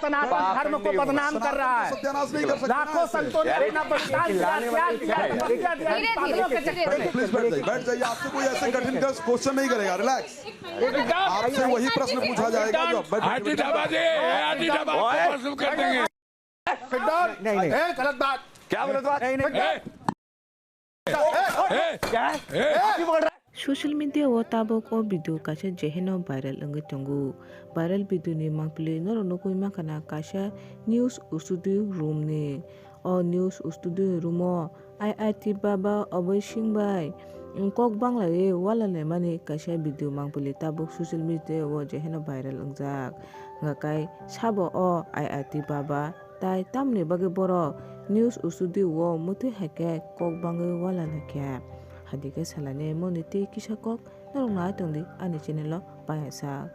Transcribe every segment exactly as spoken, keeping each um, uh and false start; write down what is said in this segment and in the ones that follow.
सनातन धर्म को बदनाम कर रहा है। लाखों संतों ने अपना बलिदान दिया, त्याग दिया, क्या दिया? धीरे, धीरे, धीरे। प्लीज बैठ जाइए, बैठ जाइए। आपसे कोई ऐसे कठिन क्वेश्चन नहीं करेगा। रिलैक्स। आपसे वही प्रश्न पूछा जाएगा जो बैठ- हाथी दबा दे, हाथी दबा, ओए। आपको भस्म कर देंगे। नहीं, नहीं। ए, गलत बात। क्या गलत बात? नहीं, नहीं। ए, ए, ए, क्या है? ए, हाथी पकड़ रहा है। Social media o tabuk o video kaisa jeheno viral wngwi tongo. Viral video ni mangpili norok nugwi mankha na kaisa news studio room ni. O news studio room o I I T baba Abhay Singh bai kok banglawi walanaimani kaisa video mangpili tabuk social media o jeheno viral wngjak. Hwnkha khe sabo o I I T baba tai tamoni bagwi borok news studio o mwtwi hai khe kok bangwi walanaikha. Hadikhe salainai moni tei kisa kok norok nai tongdi ani channel o paiyasak.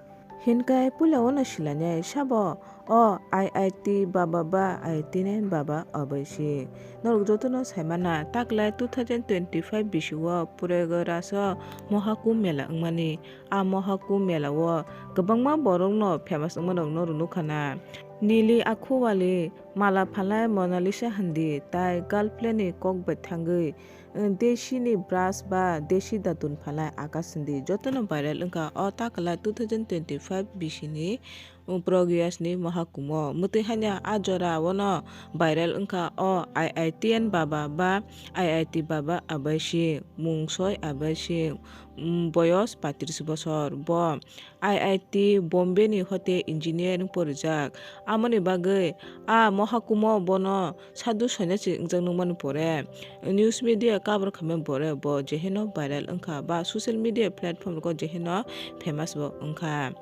Hinkhe puila wano silainai sabo o I I T baba ba I I T ni baba Abhay Singh. Norok jotono saimana taklai two thousand twenty-five bisio Prayagraj o Mohakumbh Mela wngmani. A Mohakumbh Mela o kwbangma borokno famous wngmano norok nukha na. Nili Akhuwali, Mala Phalai Monalisa Handi tai girlfriend ni kok bai thangwi Desi ni brush ba desi datun phalai Akash Sindi jotono viral wngkha o takwlai two thousand twenty-five bisini Prayagraj ni Mohakumbh o. Mwtwi hanya a jora o no viral wngkha o I I T N baba ba I I T baba Abhay Singh, mung soi Abhay Singh, boyos paitris bosor. Bo I I T Bombay ni hote engineering porijak. Amoni bagwi a Mohakumbh o bono sadhu sonyasi wngjak nukmani pore news media cover khaimani pore bo jeheno viral wngkha ba social media platform rogo jeheno famous bo wngkha.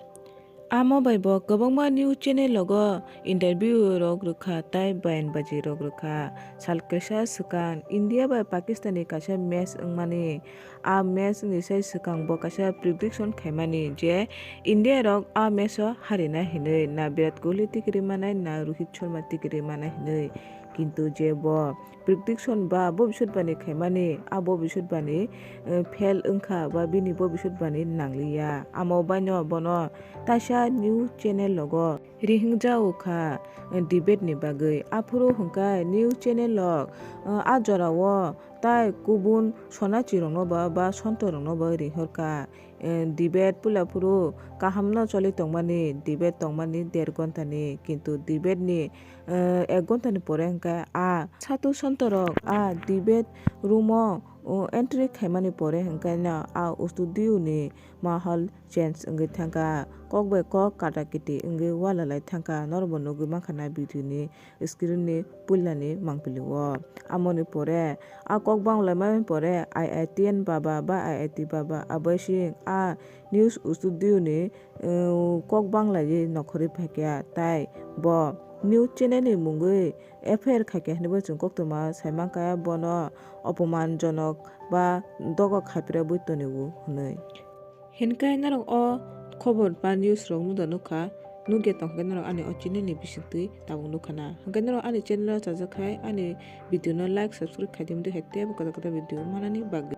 Amo bai bo kwbangma news channel rogo interview rok rwkha tai bayan baji rok rwkha. Sal kaisa swkang India bai Pakistan ni kaisa match wngmani. A match ni sai swkang bo kaisa prediction khaimani je India rok a match o harina hinwi, na Virat Kohli tikiri manai, na Rohit Sharma tikiri manai hinwi. Kintu je bo prediction ba bobiswt bani khaimani, a bobiswt bani, eh, fail wngkha ba bini bobiswt bani nangliya. Amo baino bono taisa news channel rogo rihingjago kha, eh, debate ni bagwi. Aphuru hwnkhe news channel rok, eh, a jorao Tai kubun sonachirokno ba, ba sontorokno ba ringhorkha. Eh, debate puila phuru kahamno choli tongmani, debate tongmani der ghontani, kintu debate ni, eh, ek ghontani pore hwnkhe a satu sontorok a debate room o, o, entry khaimani pore hwnkhe no a studio ni mahal change wngwi thangkha, kok bai kok katakiti wngwi walalai thangkha, norokbo nugwi mankha na video ni screen ni puilani mangpili o. Amoni pore a kok banglaimani pore I I T N baba ba I I T baba Abhay Singh a news studio ni, uh, kok banglaiwi nokhorwi phaikha, tai bo news channel ni mungwi F I R khaikha hinwi bo chwng koktwma saimankha, bono opoman jonok ba dogo khaipirabwi tonio hinwi. Hinkhe norok o khobor ba news rok nukha, nukya tongkha norok ani o channel ni bisingtwi tabuk nukha na. Hinkhe norok ani channel o chajak khai ani video no like, subscribe khai di, tei hai teibo kwtal kwtal video manani bagwi.